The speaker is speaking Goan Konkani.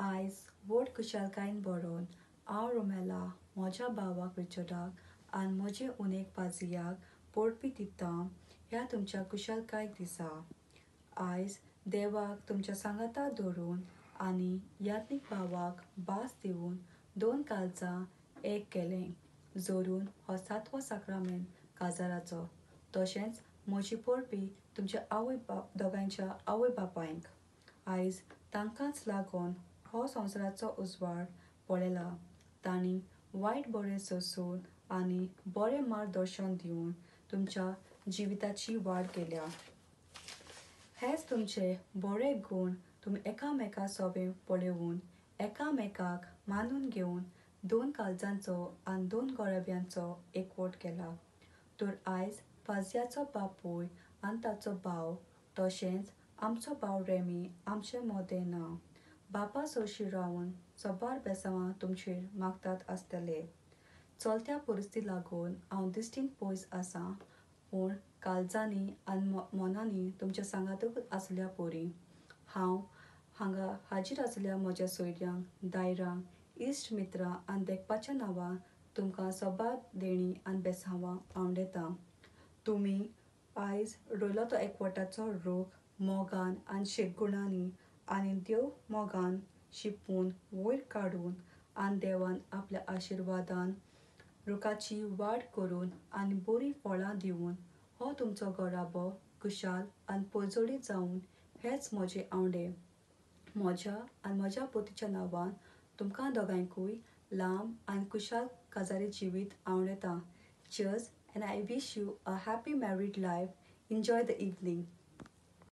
आयज व्हड खुशालकायेन भरोन हांव रोमेला म्हज्या भावाक रिचर्डाक आनी म्हजे उनेक पाजियाक पोडपी दिता ह्या तुमच्या खुशालकाय दिसा. आयज देवाक तुमच्या सांगाता धरून आनी याज्ञीक भावाक भास दिवन दोन काळजां एक केलें जोडून हो सातवो साक्रामेंत काजाराचो. तशेंच म्हजी परबीं तुमच्या आवय बाप दोगांयच्या आवय बापायंक. आयज तांकांच लागून हो संवसाराचो उजवाड पळयला. तांणी वायट बरें सोंसून आनी बरें मार्गदर्शन दिवन तुमच्या जिविताची वाड केल्या. हेच तुमचे बरे गूण तुमी एकामेका सोबे पळोवन एकामेकाक मानून घेवन दोन काळजांचो आनी दोन घराब्यांचो एकवट केला. तर आयज फाजियाचो बापूय आनी ताचो भाव तशेंच आमचो भाव रेमी आमचे मदें ना. बापा सरशी रावन सबार बेसांवां तुमचेर मागतात आसतले. चलत्या परिस्थिती लागून हांव दिश्टीन पयस आसा, पूण काळजांनी आनी मनांनी तुमच्या सांगातूच आसल्या परी. हांव हांगा हाजीर आसल्या म्हज्या सोयऱ्यांक, दायरांक, इश्ट मित्रां आनी देखपाच्या नांवान तुमकां सबार देणी आनी बेसांवां आवडेता. तुमी आयज रोयलो तो एकवटाचो रूख मोगान आनी शेतगुणांनी आनी देव मोगान शिंपून वयर काडून आनी देवान आपल्या आशिर्वादान रुखाची वाड करून आनी बरीं फळां दिवन हो तुमचो घराबो खुशाल आनी पर्जळीत जावन हेच म्हजे आवडे. म्हज्या आनी म्हज्या पोतीच्या नांवान तुमकां दोगांयकूय लांब आनी खुशाल काजारी जिवीत आवडेता. Cheers and I wish you a happy married life. Enjoy the evening.